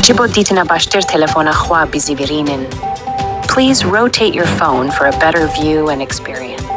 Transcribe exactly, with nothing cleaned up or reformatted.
Ji bo dîtina baştir telefona xwe bizîvirînin. Please rotate your phone for a better view and experience.